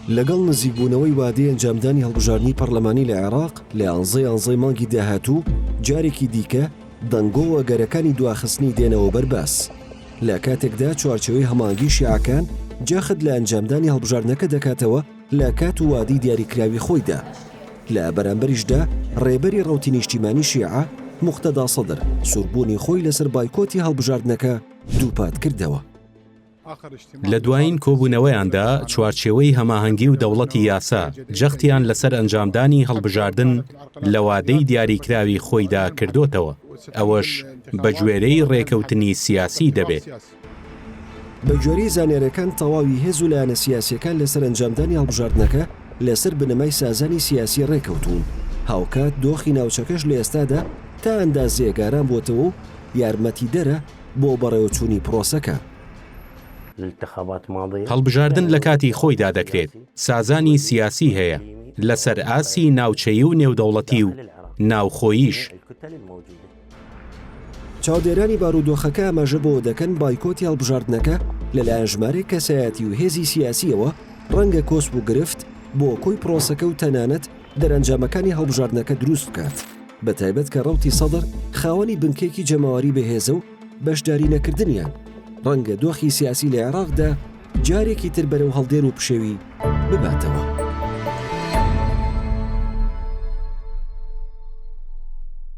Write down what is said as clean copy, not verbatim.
لەگەڵ نزیکبوونەوەی وادەی ئەنجامدانی هەڵبژاردنی پەرلەمانی لە عێراق لە یانزەی یانزەی مانگی داهاتوو، جارێکی دیکە دەنگۆ و ئەگەرەکانی دواخستنی دێنەوە بەر باس. لە کاتێکدا چوارچێوەی هەماهەنگی شیعەکان جەخت لە ئەنجامدانی هەڵبژاردنەکە دەکاتەوە لە کات و وادەی دیاریکراوی خۆیدا. لە بەرامبەریشدا ڕێبەری ڕەوتی نیشتیمانی شیعە، موقتەدا سەدر، سووربوونی خۆی لەسەر بایکۆتی هەڵبژاردنەکە دووپات کردەوە. لە دوایین کۆبوونەوەیاندا، چوارچێوەی هەماهەنگی و دەوڵەتی یاسا جەختیان لەسەر ئەنجامدانی هەڵبژاردن لە وادەی دیاریکراوی خۆیدا کردۆتەوە، ئەوەش بەگوێرەی ڕێکەوتنی سیاسی دەبێت. بەگوێرەی زانیارییەکان، تەواوی هێز و لایەنە سیاسییەکان لەسەر ئەنجامدانی هەڵبژاردنەکە لەسەر بنەمای سازانی سیاسی ڕێکەوتوون، هاوکات دۆخی ناوچەکەش لە ئێستادا تا ئەندازەیەک ئارام بووەتەوە و یارمەتیدەرە بۆ بەڕێوەچوونی پرۆسەکە. هەڵبژاردن لە کاتی خۆیدا دەکرێت، سازانی سیاسی هەیە لەسەر ئاستی ناوچەیی و نێودەوڵەتی و ناوخۆییش. چاودێرانی بارودۆخەکە ئاماژە بەوە دەکەن، بایکۆتی هەڵبژاردنەکە لەلایەن ژمارەیەک کەسایەتی و هێزی سیاسییەوە ڕەنگە کۆسپ و گرفت بۆ کۆی پرۆسەکە و تەنانەت دەرەنجامەکانی هەڵبژاردنەکە دروست بکات، بەتایبەت کە ڕەوتی سەدر خاوەنی بنکەیەکی جەماوەری بەهێزە و بەشداری نەکردنیان ڕەنگە دۆخی سیاسی لە عێراقدا جارێکی تر بەرەو هەڵدێر و پشێوی بباتەوە.